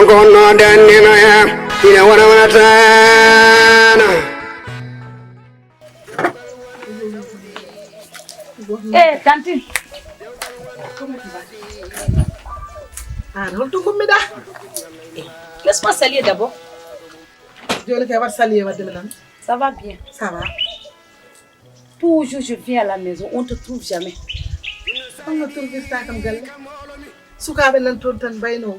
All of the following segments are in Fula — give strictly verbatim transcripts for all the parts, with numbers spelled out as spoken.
Ko honno danninoya ina wona wonataana. Eh, tantine. An holto gummiɗa? Laisse-moi saluer d'abord. Joni kay wat saliye wadde mi nan. Ça va bien. Ça va. Toujours je viens à la maison, on ne te trouve jamais. Holno turgirta kam galle? Sukaɓe nan toon tan mbayno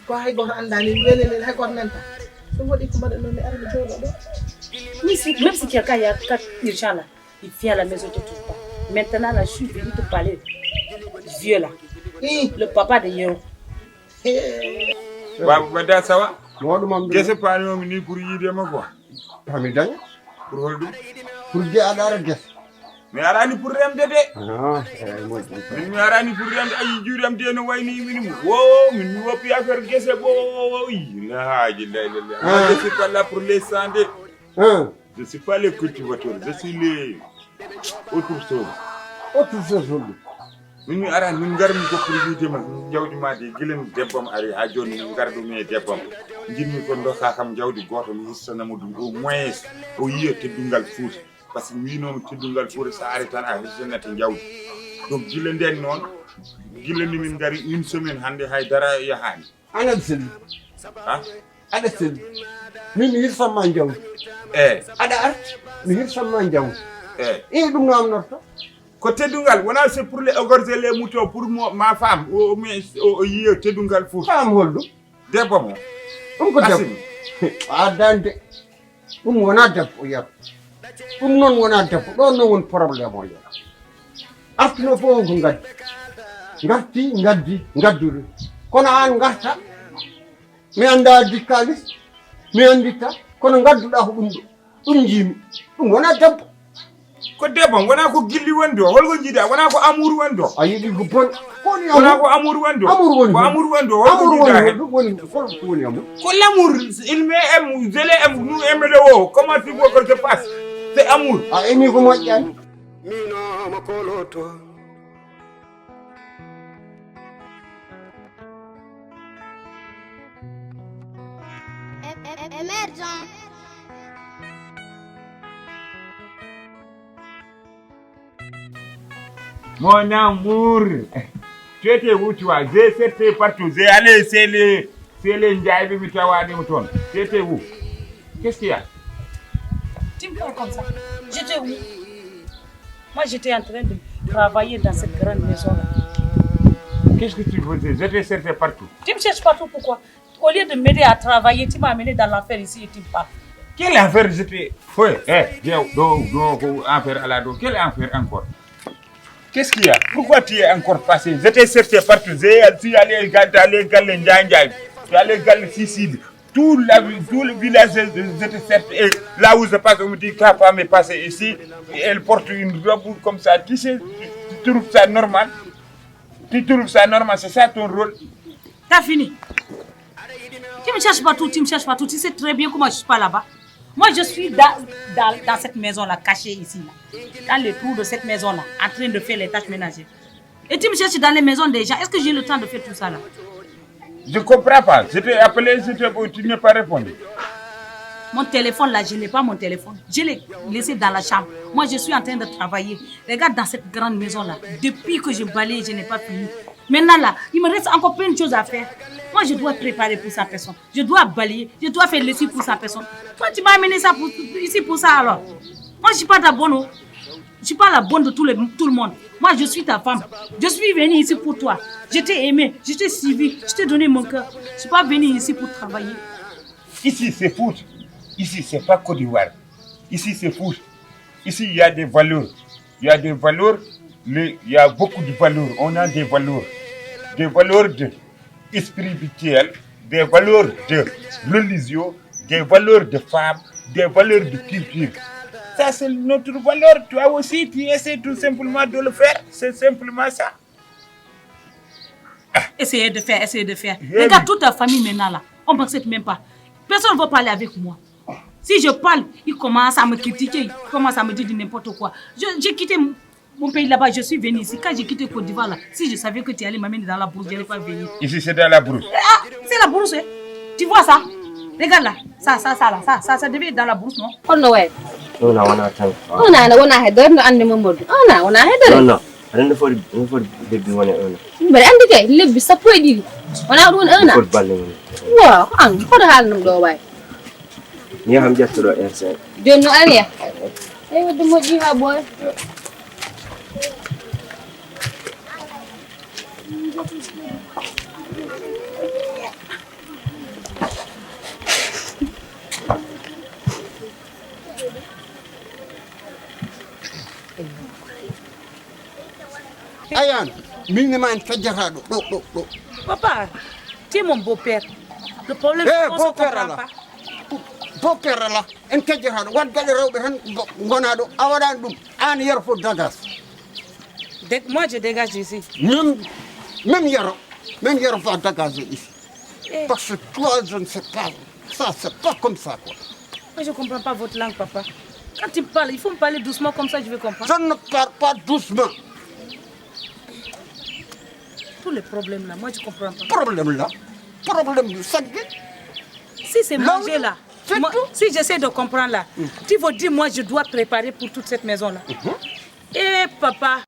ko hay goto andani welelel hay goto nanta. Ɗum waɗi ko mbaɗa noon mi ara mi jooɗo ɗo. Mais si, même si quelqu'un y a quatre urgent là, il vient à la maison, te trouve pas. Maintenant là, je suis venu te parler. Vieux là, I le papa de Yero. Baba Badda, ça va? Moɗum am Gese paanomi ni pour yiide ma quoi. Hami daña Pour holɗum? Pour je aɗa ara guese. Mi arani pour remde de. Ah, eyi moƴƴi. Min mi arani pour remde, ayi juuɗe am de no wayni min. Wo, min mi woppi affaire gese boy. La ilaha illallah. Moi, je suis pas là pour les santé. Hein? Je suis pas le cultivateur, je suis le autre chose. Autre chose holɗum? Min mi arani, min ngarmi ko pour yiide ma jawdi ma de, gilen debbam ari ha joni, min ngardu mi e debbam. Jinmi ko doka kam jawdi goto, mi hissana mo ɗum au moins o yiya teddungal Fuuta. Parce que winoma teddungal Fuuta sa ari tan a hissanata jawdi. Donc gila nden noon, gila ni min ngari une semaine hande hay dara yahani. Aɗa selli. Ha? Aɗa selli. Min mi hirsamma jawdi. Eh, Aɗa arti mi hirsamma jawdi. Eh. I ɗum no am norto. Ko teddungal, wona c'est pour les égorger les moutons pour mo, ma femme o, o, o yiya teddungal Fuuta. Femme holɗum? Debbo mo. Ɗum ko debbo. Asini. A addani de. Ɗum wona debbo o yiyata. Ɗum noon wona debbo. Ɗon noon woni problème o yiyata. Artuno fof ko ngaddi. Ngarti, ngaddi, ngaddude. Kono aan ngarta. Mi annda addi kaalis. Mi annditta. Kono ngadduɗaa ko ɗum ɗo. Ɗum njiimi. Ɗum wona debbo. Ko debbo, wona ko gilli woni ɗo. Holko jiiɗa? Wona ko amour woni ɗo. A yiɗi ko bon. Ko woni Wona amour? Ko amour woni ɗo. Amour woni Ko hol-, amour woni ɗo. Holko amour jiiɗa woni hen? Hol-, woni hol-, ko woni amour? Ko l'amour, il me aime, je l'aime, nous aimons le haut. Comment tu veux que je fasse? C'est amour. A emi ko moƴƴani. Mino mo koloto. Émergent. Mon amour, tu étais où toi? J'ai cherché partout, j'ai allé chez les, chez les Ndiaye, mi tawani mo toon. Tu étais où? Qu'est-ce qu'il y a? Tu me parles comme ça. J'étais où? Moi, j'étais en train de travailler dans cette grande maison-là. Qu'est-ce que tu faisais? Je t'ai cherché partout. Tu me cherches partout pourquoi? Au lieu de m'aider à travailler, tu m'as amené dans l'enfer ici et tu me parles. Quel enfer? Je t'ai... Oui, eh, viens, do, do, ko enfer à la do. Quel enfer encore? Qu'est-ce qu'il y a? Pourquoi tu es encore passé? Je t'ai cherché partout. Je suis allé dans les Galles Ndiaye Ndiaye. Je suis allé Galles Sicile. Tout, la, tout le village, je, je te cherche. Et là où je passe, on me dit, ta femme est passée ici. Et elle porte une robe comme ça. Tu sais, tu, tu trouves ça normal? Tu trouves ça normal? C'est ça ton rôle? T'as fini. Tu me cherches partout, tu me cherches partout. Tu sais très bien comment je suis pas là-bas. Moi, je suis dans, dans, dans cette maison-là, cachée ici, là. Dans le trou de cette maison-là, en train de faire les tâches ménagères. Et tu me cherches dans les maisons des gens. Est-ce que j'ai le temps de faire tout ça, là? Je comprends pas. Je t'ai appelé, je t'ai, tu n'as pas répondu. Mon téléphone, là, je n'ai pas mon téléphone. Je l'ai laissé dans la chambre. Moi, je suis en train de travailler. Regarde dans cette grande maison-là. Depuis que je balaye, je n'ai pas fini. Maintenant, là, il me reste encore plein de choses à faire. Moi, je dois préparer pour cent personnes. Je dois balayer. Je dois faire lessive pour cent personnes. Toi, tu m'as amené ça pour, ici pour ça, alors. Moi, je suis pas ta bonne, oh. Je suis pas la bonne de tout le, tout le monde. Moi, je suis ta femme. Je suis venue ici pour toi. Je t'ai aimé. Je t'ai suivi. Je t'ai donné mon cœur. Je suis pas venue ici pour travailler. Ici, c'est Fouta. Ici, c'est pas Côte d'Ivoire. Ici, c'est Fouta. Ici, il y a des valeurs. Il y a des valeurs. Le, il y a beaucoup de valeurs. On a des valeurs. Des valeurs de spirituelles, des valeurs de religion, des valeurs de femmes, des valeurs de culture. Ça, c'est notre valeur. Toi aussi, tu essaies tout simplement de le faire. C'est simplement ça. Essayer de faire, essayer de faire. Bien. Regarde toute ta famille maintenant là. On m'accepte même pas. Personne ne veut parler avec moi. Si je parle, ils commencent à me critiquer, ils commencent à me dire du n'importe quoi. Je- J'ai quitté mon- mon pays là-bas, je suis venu ici. Quand j'ai quitté Côte d'Ivoire là, si je savais que tu allais m'amener dans la brousse, je n'allais pas venir. Ici, c'est dans la brousse. Ah, c'est la brousse, hein. Tu vois ça? Regarde là. Ça, ça, ça, là. Ça, ça, ça devait être dans la brousse, non? Kono no wayi. Ɗum na wona tan. Ona ana wona hedore no ande Mamadou. Ona wona hedore. Non, non. Aɗa andi foti, no foti lebbi wone ona. Mbaɗa andi kay lebbi sappo e ɗiɗi. Wona ɗum woni ona. Foti balle wone. Wa, ko an, koɗo haalnam ɗo wayi. Mi yaha mi ƴettoɗo R C. Joni no an yaha. Eyi wadde moƴƴi ha ɓooya. Ayan, min ma en fejjataɗo ɗo ɗo ɗo. Papa, tu es mon beau-père. Le problème, c'est Eh, qu'on se beau-père comprend là. Pas. Beau-père là. En kejjataɗo wadde gaɗe rewɓe tan gonaɗo a waɗani ɗum. An yero fof dagas. Dé- Moi, je dégage ici. Même, même yero, même yero va dagager ici. Eh. Parce que toi, je ne sais pas. Ça, c'est pas comme ça, quoi. Moi, je comprends pas votre langue, papa. Quand tu me parles, il faut me parler doucement, comme ça je vais comprendre. Je ne parle pas doucement. Tous les problèmes là, moi, je comprends pas. Problème là. Problème du sac. Si c'est Là, manger là, c'est moi, tout. Si j'essaie de comprendre là, tu veux dire, moi, je dois préparer pour toute cette maison là. Eh, papa,